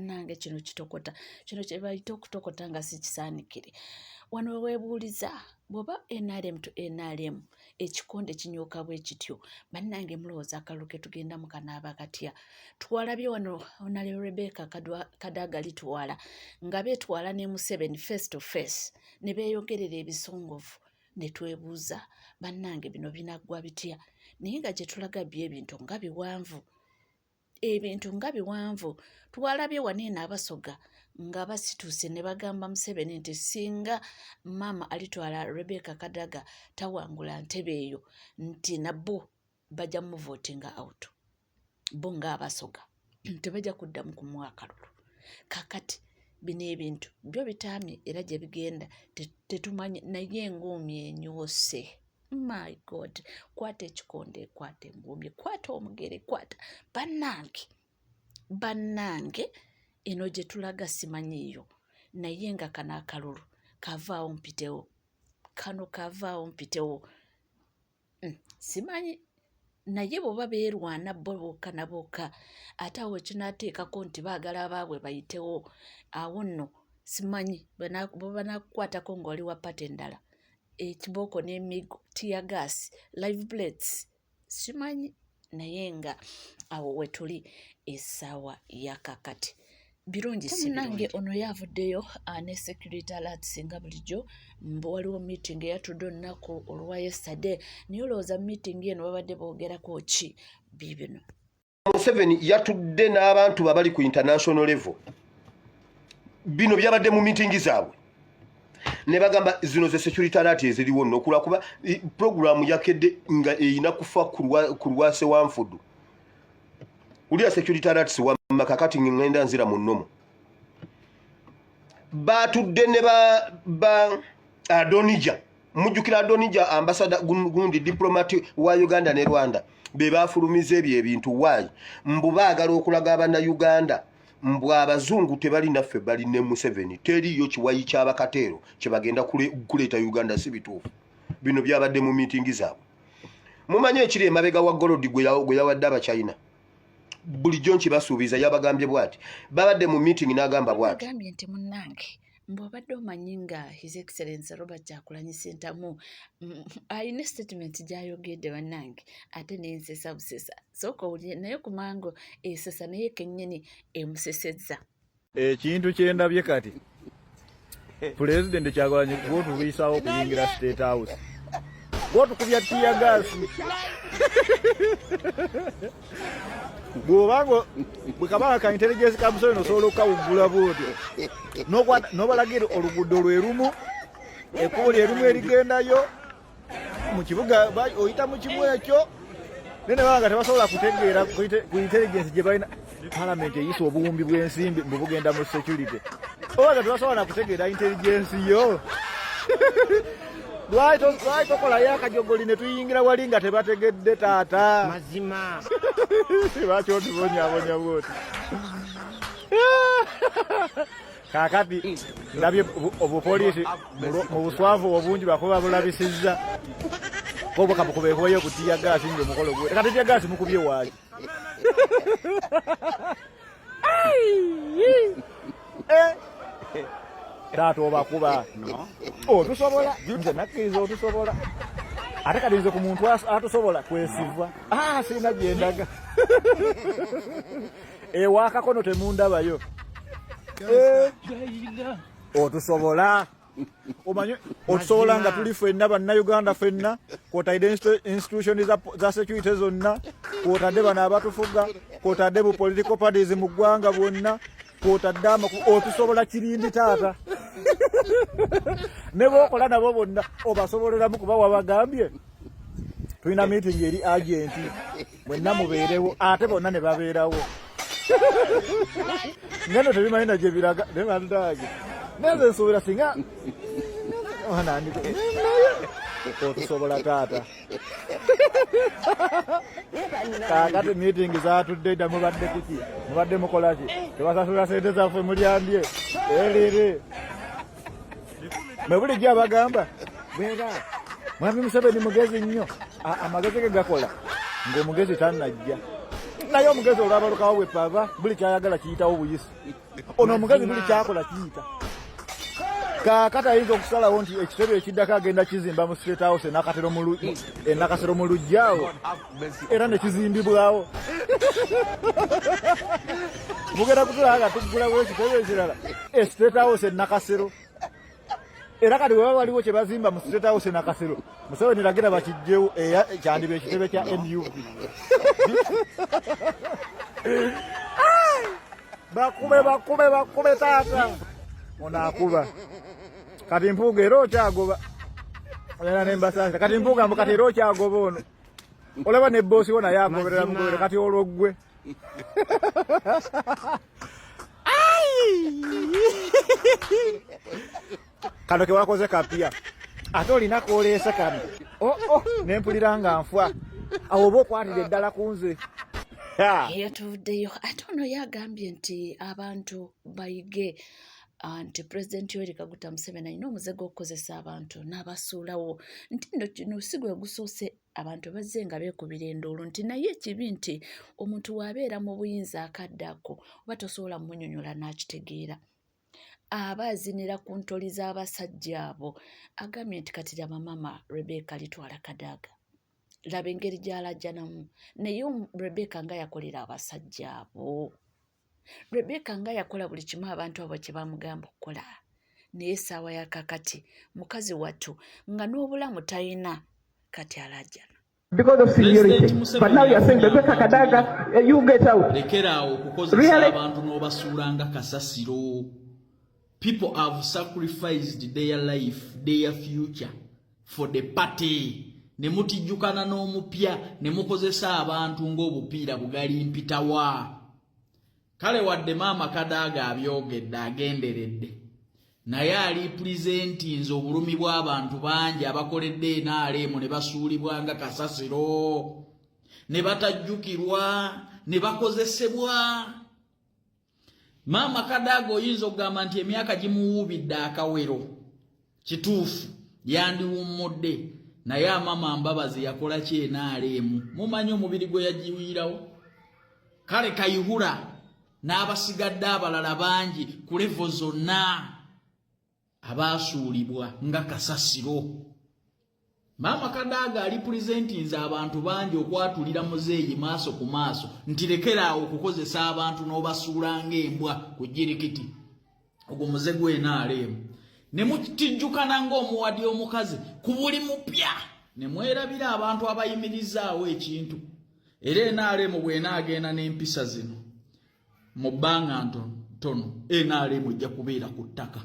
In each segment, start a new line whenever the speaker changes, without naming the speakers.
Bannange, kino kitokota, kino kye bayita okutokota nga si kisaanikire. Wano weweebuuliza bw'oba NRM to NRM, ekikonde kinyooka bwe kityo. Bannange, mulowooza akalulu ke tugendamu kanaaba katya? Twalabye wano Honorable Rebecca Kadaga litwala nga beetwala ne Museveni face to face ne beeyogerera ebisongovu, ne twebuuza, bannange, bino binaggwa bitya? Naye nga gye tulaga byo ebintu nga biwanvu, ebintu nga biwanvu. Twalabye wano eno Abasoga nga basituuse ne bagamba Museveni nti singa maama alitwala Rebecca Kadaga tawangula ntebe eyo, nti nabo bajja muvotinga out, bo ng'Abasoga tebajja kuddamu kumuwa akalulu. Kakati bino ebintu byo bitaamye era gye bigenda tetumanyi, naye enguumi enyoose. My God, kwata ekikonde, kwata enguumi, kwata omugere, kwata. Bannange, bannange, eno gye tulaga simanyiiyo, naye nga kano akalulu kavaawo mpitewo, kano kavaawo mpitewo. Simanyi, naye bw'oba beerwana bo bokka na bokka, ate awo ekinaateekako nti baagala abaabwe bayitewo, awo nno simanyi bwe banaakukwatako ng'oli wa party endala, ekibooko n'emiggo, teargas, live bullets, simanyi. Naye nga awo we tuli essaawa ya kakati, birungi si nange. Ono yavuddeyo ne security alerts nga bulijjo, mbu waliwo meeting eyatudde olunaku olwa yesterday, naye olowooza meeting eno babadde boogerako ki? Biibino.
Museveni yatudde n'abantu babali ku international level. Bino byabadde mu meeting zaabwe ne bagamba zino ze security alert eziriwo nno, kulwakuba programu yakedde nga erina kufa ku lwase wanfudu. Wulira security alerts wamma. Kakati ŋŋenda nzira mu nnomo. Batudde ne ba Adonija. Mujjukira Adonija, ambassador gundi, diplomat wa Uganda ne Rwanda, be bafulumiza ebyo ebintu. Waayi mbu baagala okulaga Abannayuganda mbu abazungu tebali naffe, bali ne Museveni. Teriiyo kiwayi kyabakateero kyebagenda kuleeta Uganda. Si bituufu. Bino byabadde mu miitingi zaabwe. Mumanyi ekiri emabega wa gold gwe yawadde Abachina? Bulijjo nkibasuubiza. Yabagambye bwati, babadde mu meeting n'agamba bwati.
Agambye nti munnange, mbw'obadde omanyi nga His Excellence Robert Kyagulanyi Ssentamu alina statement gy'ayogedde, bannange, ate nensesa busesa. Sooka owulire, naye kumango esesa naye kennyini emusesezza.
Ekintu kyendabye kati, Pulezidenti Kyagulanyi gwotulwisaawo okuyingira State House, gwotukubya teargas, bw'obanga bwe kabanga ka intelligence ka Museveni osobola okukawugula bwotyo n'obalagira oluguudo lwe lumu, ekkubo lye lumu erigendayo mu kibuga, oyita mu kimu ekyo, naye ne baba nga tebasobola kutegeera ku intelligence gye balina. Palamenti eyisa obuwumbi bw'ensimbi mbu bugenda mu security, oba nga tebasobola na kutegeera intelligence yo. Lwaki tokolayo akajogoli ne tuyingira wali nga tebategedde, taata?
Mazima.
Lwaki otubonyabonya bwoti? Kaakati ndabye obupoliisi mu buswavu obungi bakuba bulabisizza ko kabukubeekubayo ku teargas nga omukolo gwe. Kati teargas mukubye waaki? Eh! Taata, obakuba otusobola. Nze nakkiriza otusobola, ate kati nze ku muntu atusobola kwesiva. Ah, sirina gyendaga ewakakono, temundabayo. Eh, otusobola, omanyi otusobola nga tuli ffenna Bannayuganda ffenna, kwotadde institution za security zonna, kwotadde bano abatufuga, kwotadde bu political parties mu ggwanga bwonna, kwotadde amaku. Otusobola kirindi, taata, ne bookola nabo bonna obasoboleramu, kuba wabagambye tulina meeting eri urgent, mwenna mubeerewo, ate bonna ne babeerawo ngeno tebimanyi na gye biraga. Ne bandaage neze nsuubira singa naye otusobola, taata. Kaakati meeting zatudde dda. Mubadde kuki? Mubadde mukolaki? Tebasasula sente zaffe, mulyambye erere mwe. Bulijjo abagamba bwera Mwami Museveni mugezi nnyo. Amagezi ge gakola ng'omugezi tannajja, naye omugezi olwabalukawo bwe pava, buli kyayagala kiyitawo buyisi. Ono omukazi buli kyakola kiyita. Kaakati ayinza okusalawo nti ekitebe ekiddako agenda kizimba mu State House e Nakasero mu luggya awo era ne kizimbibwawo. Mugenda kutulaba nga tuggulawo ekitebe ekirala e State House e Nakasero. Era kati weba waliwo kye bazimba mu State House e Nakasero, Museveni lagira bakijjewo, era kyandiba ekitebe kya NUP. Bakube bakube bakube taata ono akuba kati Mpuuga era okyagoba era nembasasa kati Mpuuga mbu kati era okyagoba ono olaba ne boosi wo naye agoberera mugobere kati olwo ggwe kano kewakoze kapya ate olina koleese kano oh, oh, nempulira nga nfa awo oba okwatira eddala ku nze.
Yatuvuddeyo ate ono yagambye nti abantu bayige nti Pulezidenti Yoweri Kaguta Museveni alina omuze gw'okukozesa abantu n'abasuulawo, nti nno kino si gwe gusoose, abantu bazze nga beekubira enduulu nti naye ekibi nti omuntu w'abeera mu buyinza akadde ako oba tosobola mumunyonyola n'akitegeera, aba azinira ku ntoli z'abasajja abo. Agambye nti kati laba maama Rebecca Alitwala Kadaga, laba engeri gy'alajjanamu, naye Rebecca nga yakolera abasajja abo, Rebecca nga yakola buli kimu abantu abo kye bamugamba okukola, naye essaawa ya kaakati mukazi wattu nga n'obulamu talina kati alajjana.
Because of seniority. But now you are saying, Rebecca Kadaga, you get out.
Lekera awo okukozesa
Really?
abantu n'obasuula nga kasasiro. People have sacrificed their life, their future for the party. Ne mutijjukana n'omupya ne mukozesa abantu ng'obupiira bugali mpitawa. Kale wadde maama Kadaga abyogedde agenderedde, naye ali pulizentinze obulumi bw'abantu bangi abakoledde NRM ne basuulibwa nga kasasiro, ne batajjukirwa, ne bakozesebwa. Maama Kadaga oyinza okugamba nti emyaka gimuwuubidde akawero, kituufu yandiwummudde, naye Amama Mbabazi yakola ki NRM? Mumanyi omubiri gwe yagiwiirawo? Kale Kayihura n'abasigadde abalala bangi ku levo zonna abaasuulibwa nga kasasiro. Maama Kadaga ali pulizentinze abantu bangi okwatulira muzeeyi maaso ku maaso nti lekera awo okukozesa abantu n'obasuula ng'embwa ku jirikiti. Ogwo muze gw'e NRM. Ne mutijjukana ng'omuwadi omukazi ku buli mupya ne mwerabira abantu abayimirizaawo ekintu. Era NRM bw'enaagenda n'empisa zino mu bbanga ntono, NRM ejja kubeera ku ttaka.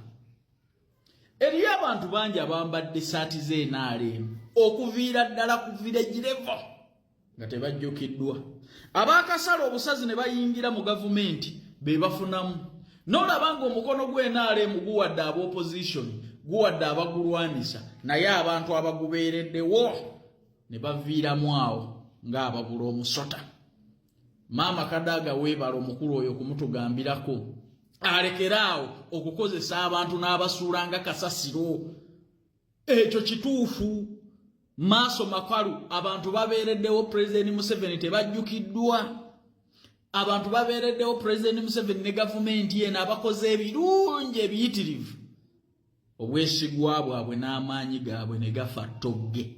Eriyo abantu bangi abambadde saati z'e NRM okuviira ddala ku village level nga tebajjukiddwa. Abaakasala obusazi ne bayingira mu gavumenti be bafunamu. N'olaba ng'omukono gw'e NRM guwadde aba opposition, guwadde abagulwanisa, naye abantu abagubeereddewo ne baviiramu awo ng'ababula omusota. Maama Kadaga weebala omukulu oyo okumutugambirako alekere awo okukozesa abantu n'abasuula nga kasasiro. Ekyo kituufu, maaso makalu, abantu babeereddewo Pulezidenti Museveni tebajjukiddwa. Abantu babeereddewo Pulezidenti Museveni ne gavumenti eno abakoze ebirungi ebiyitirivu, obwesigwa bwabwe n'amaanyi gaabwe ne gafa ttogge.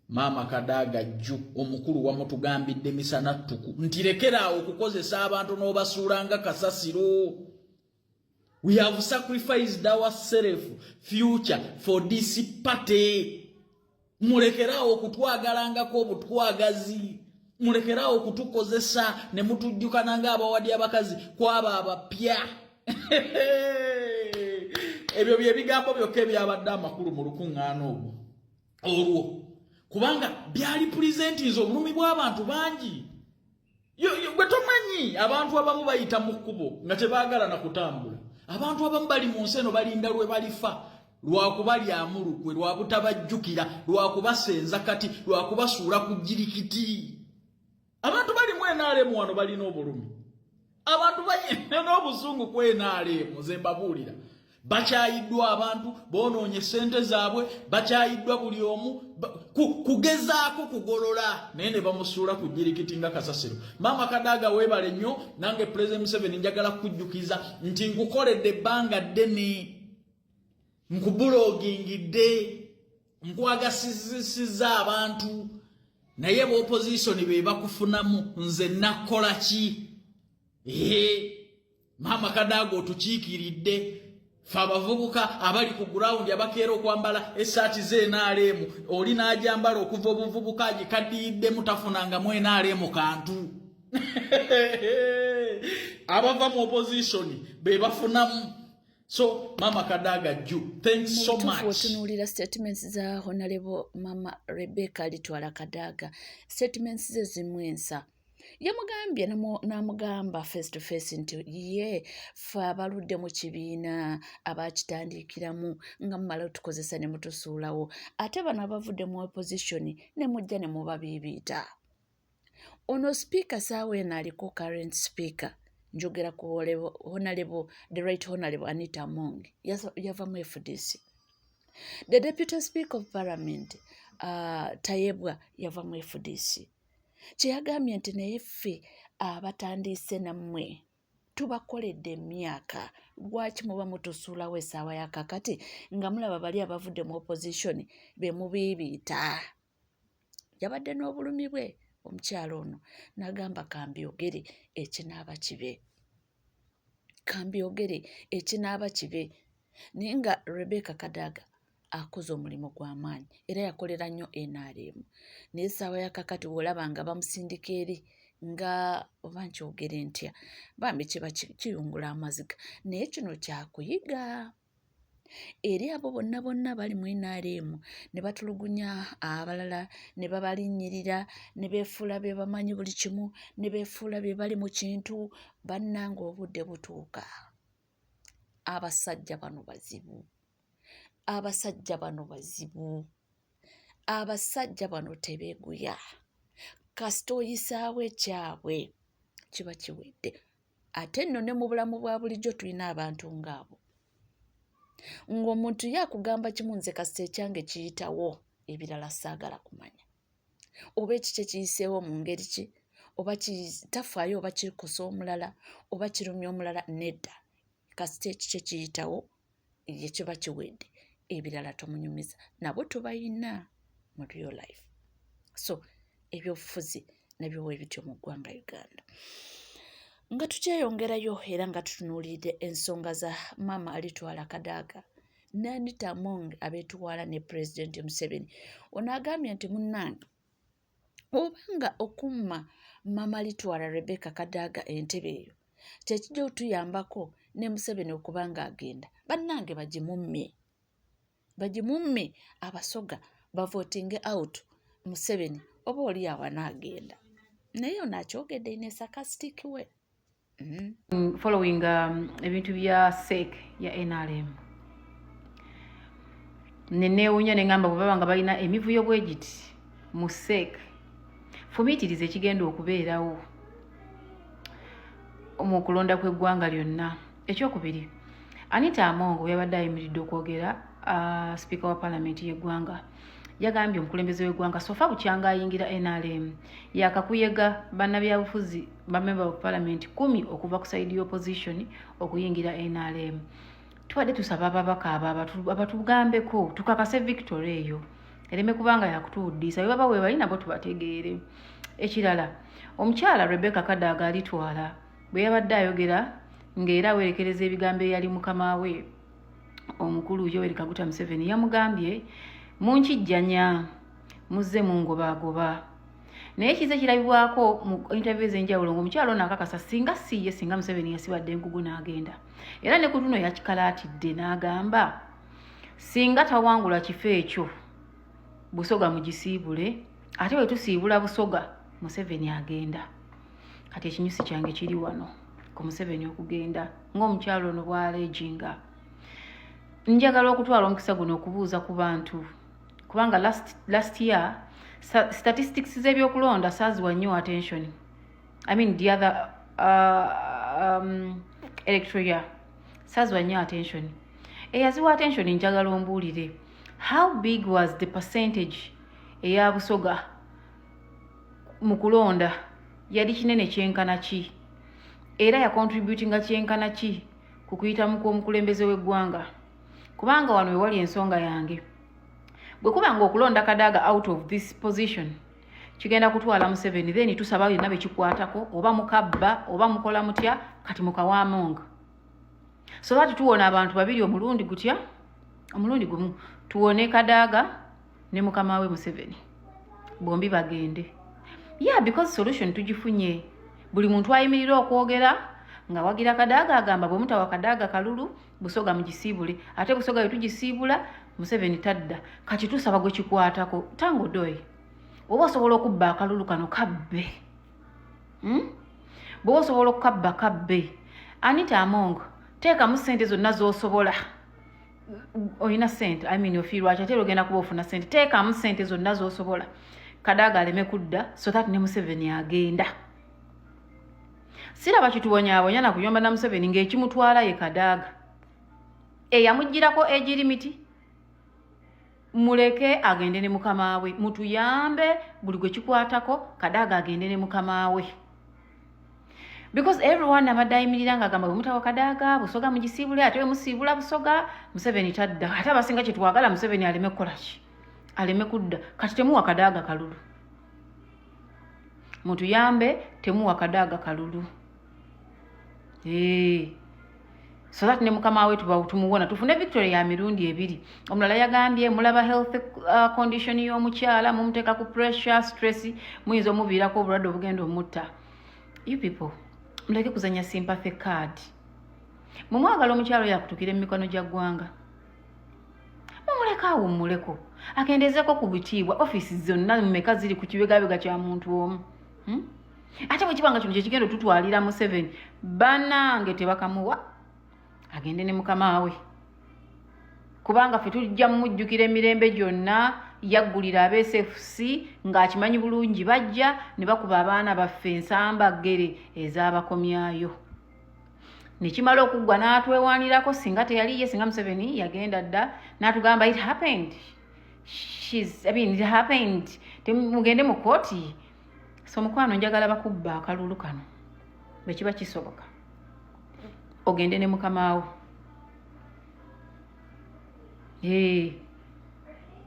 Maama Kadaga jju omukulu wamutugambidde misana ttuku nti lekera awo okukozesa abantu n'obasuula nga kasasiro. We have sacrificed our self future for this party. Mulekerawo okutwagalangako obutwagazi, mulekerawo okutukozesa ne mutujjukana ng'abawadi abakazi kwabo abapya. Ebyo bye bigambo byokka ebyabadde amakulu mu lukuŋŋaana ogwo olwo, kubanga byali pulizentinze obulumi bw'abantu bangi. Gwe tomanyi, abantu abamu bayita mu kkubo nga tebaagala na kutambula. Abantu abamu bali mu nsi eno balinda lwe balifa lwakubalyamu lukwe, lwabutabajjukira, lwakubasenza kati, lwakubasuula ku jirikiti. Abantu balimu NRM wano balina obulumi, abantu balina n'obusungu ku NRM. Nze mbabuulira, Bakyayiddwa abantu, boonoonye sente zaabwe, bakyayiddwa buli omu kugezaako kugolola, naye ne bamusuula ku jirikiti nga kasasiro. Maama Kadaaga, weebale nnyo. Nange President Museveni njagala kukujjukiza nti nkukoledde ebbanga ddene, nkubulogingidde, nkwagasizisiza abantu, naye ba opposition be bakufunamu. Nze nakkola ki? Ee, Maama Kadaaga, otukiikiridde fe abavubuka abali ku ground, abakeera okwambala essaati z'NRM. Oli n'ajambala okuva obuvubuka, agikaddiyiddemu, tafunangamu NRM kantu. Abava mu opposition be bafunamu. So Mama Kadaga ju, thanks so much.
Otunuulira statements za Honorable Mama Rebecca Alitwala Kadaga, statements ze zimu ensa. Yamugambye n'amugamba face to face nti ye fe abaludde mu kibiina, abakitandikiramu, nga mumala otukozesa ne mutusuulawo, ate bano abavudde mu opposition ne mujja ne mubabiibiita. Ono sipiika saawa eno aliko, current speaker, njogera ku Honorable, the Right Honorable Anita Among, yava mu FDC. The deputy speaker of parliament, Tayebwa, yava mu FDC. Kyeyagambye nti naye ffe abatandiise nammwe tubakoledde emyaka, lwaki muba mutusuulawo essaawa ya kakati nga mulaba bali abavudde mu opposition be mubiibiita? Yabadde n'obulumi bwe omukyalo ono, n'agamba, "Kambyogere ekinaaba kibe, kambyogere ekinaaba kibe." Naye nga Rebecca Kadaga akoze omulimu gw'amaanyi era yakolera nnyo NRM, naye essaawa ya kakati bw'olaba nga bamusindika eri nga oba nkyogere ntya, bambi kiba kiyungula amaziga. Naye kino kyakuyiga eri abo bonna bonna bali mu NRM ne batulugunya abalala, ne babalinnyirira, ne beefuula be bamanyi buli kimu, ne beefuula be bali mu kintu. Bannange, obudde butuuka. Abasajja bano bazibu, abasajja bano bazibu, abasajja bano tebeeguya. Kasita oyisaawo ekyabwe, kiba kiwedde. Ate nno ne mu bulamu bwa bulijjo tulina abantu ng'abo, ng'omuntu ye akugamba kimu, "Nze kasita ekyange kiyitawo, ebirala saagala kumanya." Oba ekiki ekiyiseewo mu ngeri ki, oba tafaayo, oba kikosa omulala, oba kirumya omulala, nedda, kasita ekiki ekiyitawo ye kiba kiwedde, ebirala tomunyumiza. Nabo tubayina mu real life. So ebyobufuzi nabyo bwe bityo mu ggwanga Uganda. Nga tukyeyongerayo era nga tutunuulidde ensonga za Maama Alitwala Kadaaga ne Anita Among abeetuwala ne Pulezidenti Museveni, ono agambye nti munnange, obanga okumma Maama Alitwala Rebecca Kadaaga entebe eyo kyekijja otuyambako ne Museveni okuba nga agenda, bannange bagimummye, bagimumme, Abasoga bavotinge out Museveni, oba oli awo anaagenda. Naye ono akyogedde in a sarcastic way.
Following ebintu bya CEC ya NRM, neneewunya neŋŋamba bwe baba nga balina emivuyo bwe giti mu CEC, fumiitiriza ekigenda okubeerawo mu kulonda kw'eggwanga lyonna. Ekyokubiri, Anita Among bwe yabadde ayimiridde okwogera, sipiika wa paalamenti y'eggwanga yagambye omukulembeze w'eggwanga so far bukyanga ayingira NRM yakakuyega bannabyabufuzi, bamemba of parliament 10 okuva ku side opposition okuyingira NRM. Tubadde tusaba ababaka abo abatugambeko tukakase victory eyo ereme kubanga yakutuwuddiisa. Bwe baba webali nabo tubategeere. Ekirala, omukyala Rebecca Kadaga Alitwala bwe yabadde ayogera ng'era awerekereza ebigambo eyali mukama we omukulu Yoweri Kaguta Museveni, yamugambye, "Munkijjanya, muzze mungobaagoba." Naye kize kirabibwako mu interview ez'enjawulo ng'omukyala ono akakasa singa si ye, singa Museveni yasibadde enkugu n'agenda. Era ne ku luno yakikalaatidde n'agamba singa tawangula kifo ekyo, Busoga mugisiibule, ate bwe tusiibula Busoga, Museveni agenda. Kati ekinyusi kyange kiri wano ku Museveni okugenda ng'omukyalo ono bw'aleejinga. Njagala okutwala omukisa guno okubuuza ku bantu, kubanga last year statistics z'ebyokulonda saaziwa nnyo attention, I mean the other electoral year saaziwa nnyo attention. Eyaziwa attention, njagala ombuulire, how big was the percentage eya Busoga mu kulonda? Yali kinene kyenkana ki, era yacontributinga kyenkana ki ku kuyitamu kw'omukulembeze w'eggwanga? Kubanga wano wewali ensonga yange. Bwe kuba nga okulonda Kadaga out of this position kigenda kutwala Museveni, then tusaba yonna bekikwatako, oba mukabba oba mukola mutya, kati mukawa Among, so that tuwona abantu babiri omulundi gutya, omulundi gumu. Tuwone Kadaga ne mukama we Museveni, bombi bagende. Yeah, because solution tugifunye. Buli muntu ayimirira okwogera nga wagira Kadaga agamba, bwe mutawa Kadaga kalulu, Busoga mugisiibule, ate Busoga bwe tugisiibula, Museveni tadda. Kati tusaba gwe kikwatako, Tanga Odoi, oba osobola okubba akalulu kano, kabbe, Bw'oba osobola okukabba, kabbe. Anita Among, teekamu ssente zonna z'osobola. Olina ssente, I mean, ofiirwaki? Ate era ogenda kuba ofuna ssente. Teekamu ssente zonna z'osobola, Kadaga aleme kudda, so that ne Museveni agenda. Siraba kituwonyaawonya nakuyomba na Museveni ng'ekimutwala ye Kadaaga eyamugirako egirimiti. Muleke agende ne mukama we. Mutuyambe, buli gwe kikwatako, Kadaaga agende ne mukama we, because everyone abadde ayimirira nga agamba, bwe mutawa Kadaaga, Busoga mugisiibule, ate bwe musiibula Busoga, Museveni tadda. Ate abasinga kyetwagala, Museveni aleme kukolaki? Aleme kudda. Kati temuwa Kadaaga kalulu. Mutuyambe, temuwa Kadaaga kalulu, hey. So that ne mukama we tumuwona, tufune victory ya mirundi ebiri. Omulala yagambye, mulaba health condition y'omukyala, mumuteeka ku pressure, stress, muyinza omuviirako obulwadde obugenda omutta. You people, muleke kuzanya sympathy card. Mumwagala omukyala oyo akutukire mu mikono gya ggwanga, mumuleke awummuleko, akendeezeko ku bitiibwa. Ofiisi zonna mumeka ziri ku kibegabega kya muntu omu, Ate bwe kiba nga kino kyekigenda otutwalira Museveni, bannange, tebakamuwa, agende ne mukama we, kubanga ffe tujja mumujjukira emirembe gyonna. Yaggulira aba SFC ng'akimanyi bulungi bajja ne bakuba abaana baffe ensamba ggere ez'abakomyayo, nekimala okuggwa n'atwewanirako. Singa teyali ye, singa Museveni yagenda dda. N'atugamba, "It happened." She's, I mean, it happened. Mugende mu kooti. So mukwano, njagala bakubba akalulu kano bwe kiba kisoboka, ogende ne mukamaawo. Hey,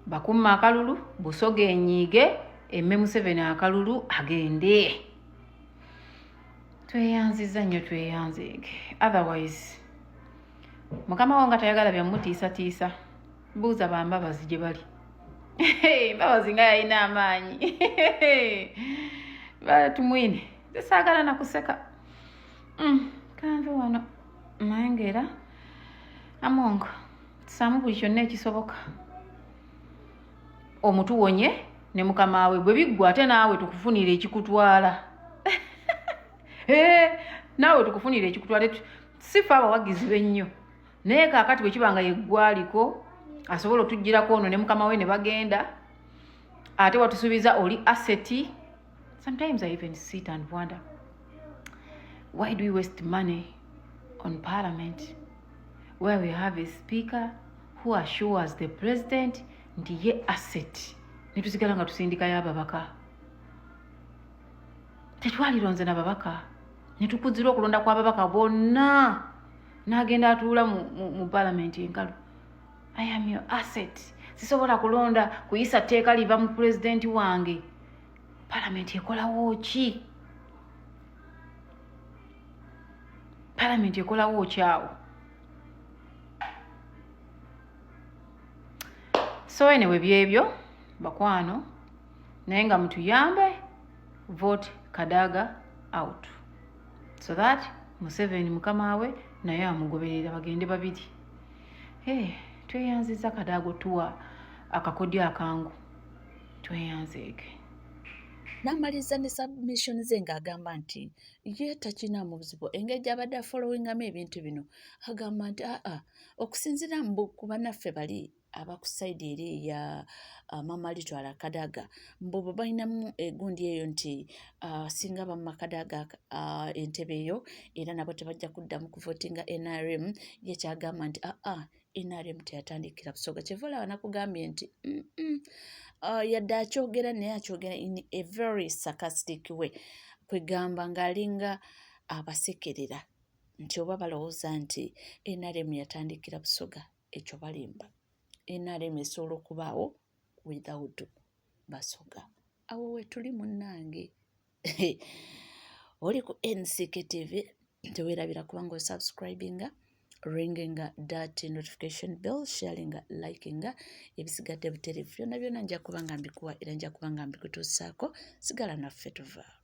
bakumma akalulu, Busoga enyiige, emme Museveni akalulu, agende. Tweyanziza nnyo, tweyanzeege. Otherwise mukama wo nga tayagala byamutiisatiisa, buuza bambabazi gye bali. Mbabazi nga yalina amaanyi. Tumwine, tesaagala nakuseka. Kanve wano, naye ngaera Among, tusaamu buli kyonna ekisoboka omutuwonye ne mukama we. Bwe biggwa, ate naawe tukufunire ekikutwala, naawe tukufunire ekikutwala. Sifa abawagizi bennyo, naye kaakati bwe kiba nga yeggwaliko, asobola otugirako ono ne mukama we ne bagenda. Ate watusuubiza oli asset. Sometimes I even sit and wonder, why do we waste money on parliament where we have a speaker who assures the president nti ye asset, netusigala nga tusindikayo ababaka? Tetwalironze nababaka, netukuzira okulonda kw'ababaka bonna, n'agenda atuula mu palamenti enkalu. I am your asset, sisobola kulonda kuyisa tteeka liva mu pulezidenti wange. Palamenti ekolawo ki? Palamenti ekolawo ki awo? So anyway, byebyo bakwano, naye nga mutuyambe, vote Kadaga out so that Museveni mukama we naye amugoberera, bagende babiri. Hey, tweyanziza Kadaga otuwa akakodyo akangu, tweyanzeege.
N'amaliriza ne submission ze ng'agamba nti ye takinaamu buzibu engeri gy'abadde afollowingamu ebintu bino. Agamba nti aa, okusinziira mbu ku bannaffe bali abaku side eri eya Mama Litwala Kadaga, mbu bwe balinamu egundi eyo nti singa bamma Kadaga entebe eyo, era nabo tebajja kuddamu kuvotinga NRM. Ye kyagamba nti aa, NRM teyatandikira Busoga. Kyeva olaba nakugambye nti yadde akyogera naye akyogera in a very sarcastic way, kwegamba ng'alinga abasekerera nti oba balowooza nti NRM yatandikira Busoga. Ekyo balimba. NRM esobola okubaawo without Basoga. Awo wetuli munnange. Oli ku NCK TV, teweerabira kubanga osubscribinga, ringinga that notification bell, sharinga, likinga. Ebisigadde butereevu byonna byonna nja kuba nga mbikuwa era nja kuba nga mbikutuusaako. Sigala naffe, tuvaawo.